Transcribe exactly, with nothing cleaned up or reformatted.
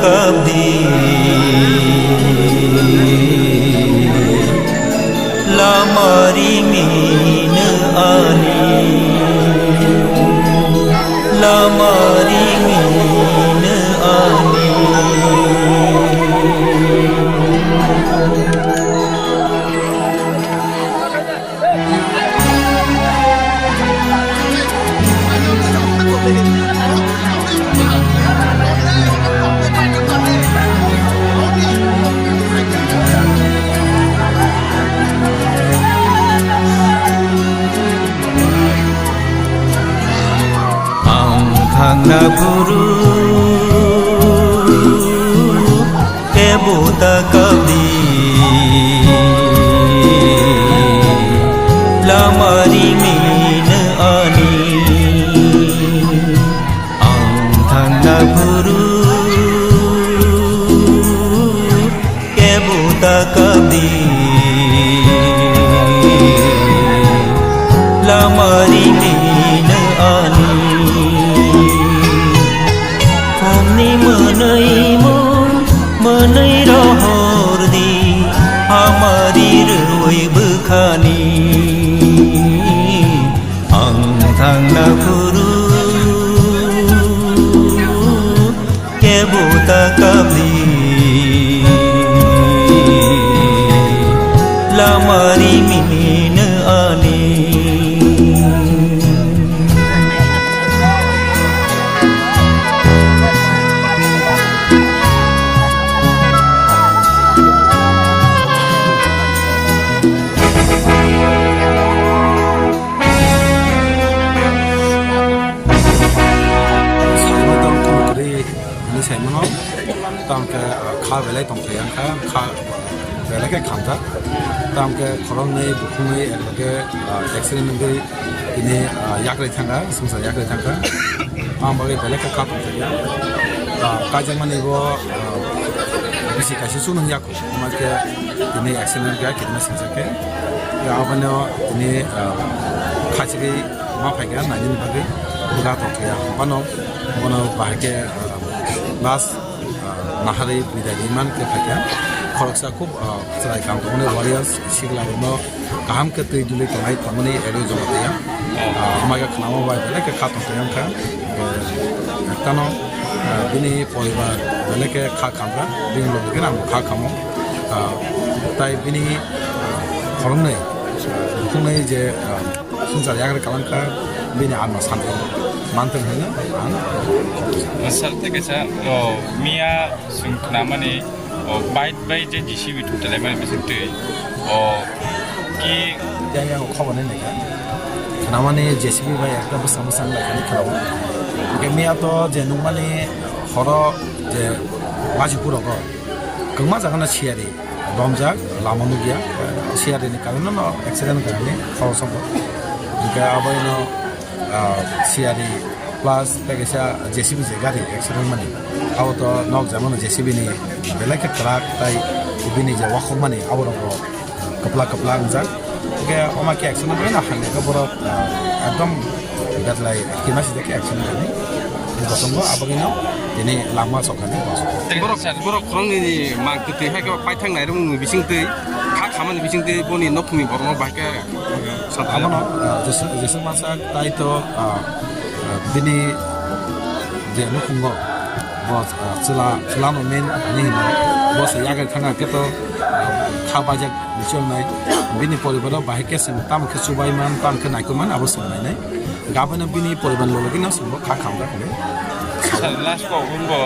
Abdi lamari mino ani, lamari mino ani. Ang thangna phuru kebo ta kabdi, lamari mino ani. Ang thangna phuru kebo ta kabdi, lamari mino ani. Phungni mwnwi mung, mwnwi rohor di, hamari rwi bwkhani. Ang thangna phuru kebo ta kabdi, lamari mino ani. Sakno tong kung kwrwi hinwi saimano, tamo khe, ah, kha belai tongthai wngkha, kha belai khe khamjak, tamo khe khoroknwi bukhuknwi ekloge, ah, accident wngwi tini, ah, yakrwi thangkha, swngchar yakrwi thangkha, tamo bagwi belai khe kha tongthai ya. Ah, kaijakmani bo, ah, bisi kaisa chuknung yak. Omo khe tini accident wngkha, kidney singsa khe. Ya, abono tini, ah, khachigwi ma phaikha, nainani bagwi bwkha tongthai ya. Bono, bono bahai khe, ah, last, ah, naharwi bidai ri man khe phaikha. Khoroksa khub, ah, chwrai kam tongmani warriors, sikla rokno kaham khe twi duli tongnai tongmani ero joma taiya. Ah, hwnba khe khnama bai belai khe kha tongthai wngkha. Eh, ektano, ah, bini poribar belai khe kha khamkha, bini loge khe ang kha khamo. Ah, tai bini, ah, khoroknwi, ah, bukhuknwi je, ah, swngchar yakrwi kwlangkha, bini atma santi mantwng hwnwi ang. Sir, tei kaisa, oh, miya Chwng khnamani, o, bike bai je J C B thutalaimani bisingtwi, o, ki Yang yang khobor nai naikha. Khnamani J C B bai ekta bwsang bwsang laikhani khwnao. Hwnkhe miya to je nukmani horo je Bajipur rogo kwbangma jaga no siyari bomjak, lama nukya, siyari ni karon no accident khaini khoroksa bo. Hwnkhe aboino ah, siyari plus tei kaisa J C B je gari accident mani. Abo to nok jamano J C B ni belai khe kwrak tai bini je wakhok mani abo rok kwplak kwplak wngjak. Hwnkhe omo khe accident bai no hamya khe borok, ah, ekdom betlai kima sijak khe accident khaini. Bosongo abagwino tini langma sok khaini bosongo. Borok, borok khoroknwi ni mang kwtwi hai khe paithak nairwkmani bisingtwi kha khamani bisingtwi boni nokhungni borokno bahai khe Abono, ah, Jeswng, Jeswng Mansak tai to, ah, ah, bini je nukhungo bo, ah, chwla, chwlano main hinwi hino. Bo se yagai thangkha khe to, ah, kha bajak bichwng nai. Bini poribaro bahai khe chwng tamo khe chubai man, tamo khe naikoi man, abo chwng nainai. Gabono bini poribar logino chwngbo kha khamjak hinwi. Sir, last kok wngbo